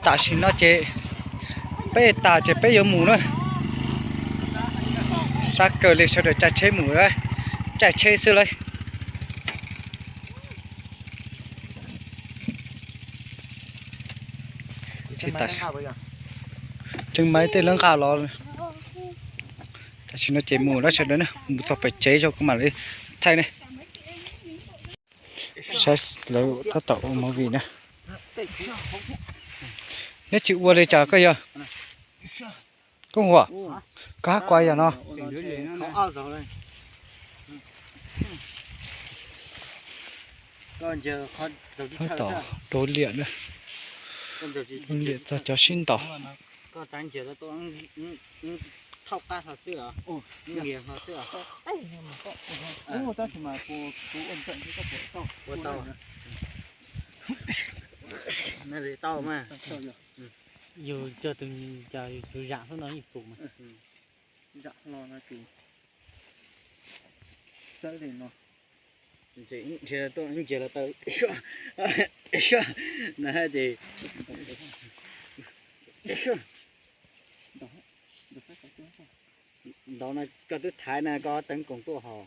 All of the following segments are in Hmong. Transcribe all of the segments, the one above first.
Tam sim no ces peb tas ces peb yuav mus na. Xav kawg li sawv daws caij tsheb mus, caij tsheb xwb lauj. Tseem muaj tej lawv nqa los. Tam sim no ces mus lawm sawv daws na, mus txog pem tsev tso kuv mam li thaij ne. Saib lawv tab tom ua movie na. Neb tsis ua li cas koj yog? Koob Huam, koj hab kua yam no. Tab tom rau liam na. Liam txog cov sib ntaus. Yus cog tus, tus zam xwb no yeej pum mas. Zam hlo no ces txawb li no. Nrhiav tuaj ib ntsiav los tau na ces ntawd no koj twb thaiv na, koj teev koom tuaj hos.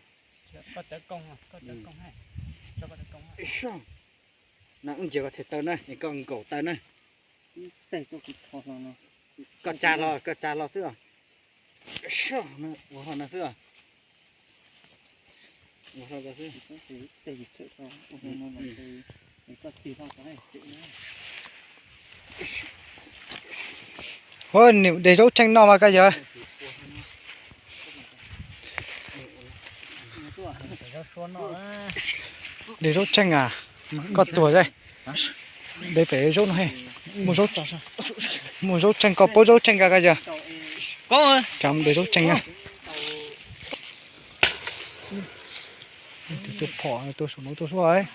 Na ib ntsiav koj them taw na es koj nkaum taw na. Koj tsa hlo, koj tsa hlo xwb os. Ua hlo no xwb os. Ua hlo ko xwb. Ua, niam de zaub tseej no mas koj yawg. De zaub tseej a, koj tuag ze. De pem zaub no he. Muaj zaub tseej, koj paub zaub tseej koj yawg. Cov de zaub tseej na. Tus phom tus saum no tus suab.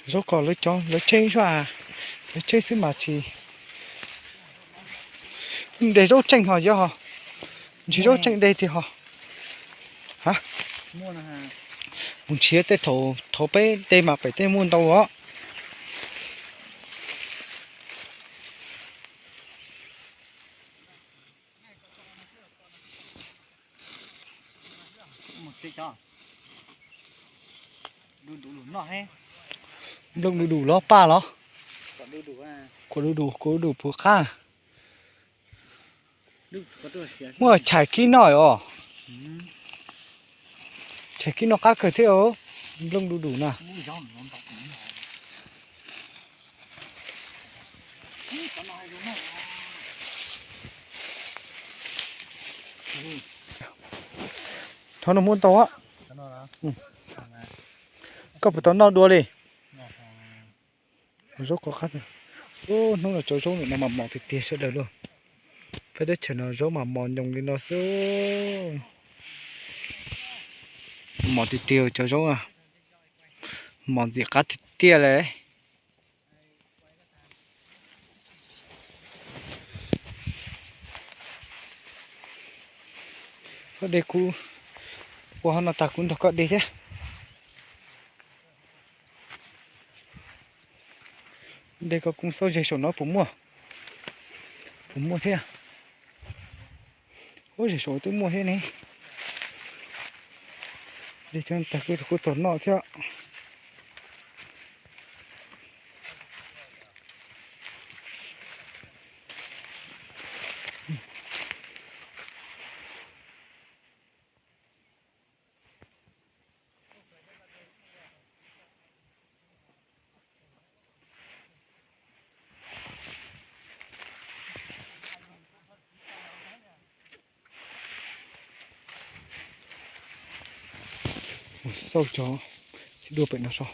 Zaub ko lawv cov lawv tseb xwb, lawv tseb xwb mas tsis de zaub tseej ho yog ho, tsis zaub tseej de tiag ho. Mus nrhiav tej thaum peb de mas pem tej muaj ntau os. Nplooj du du los paj los? Kuv du du, kuv du du puas qab. Muaj chais kib noj os. Chais kib noj qab kawg thiab, nplooj du du na. Thov noj muab ntau. Koj puas tau noj dua li? Zaub kho qab tiag. Hnub no cov zaub no mas mos tiag tiag sawv daws lauj. Peb teb chaws no zaub mas mos nyoos li no xwb. Mos tiag tiag cov zaub, mos ntxim qab tiag tiag li. Koj de kuv, ua hauv no tag kuv nrog koj de thiab. De koj kuv xauj zeg saum no puas muaj, puas muaj thiab. Ub, zeg saum twb muaj thiab ne. De cov tag kuv, kuv tau noj thiab. Mus xauj cov txiv duaj pem no so.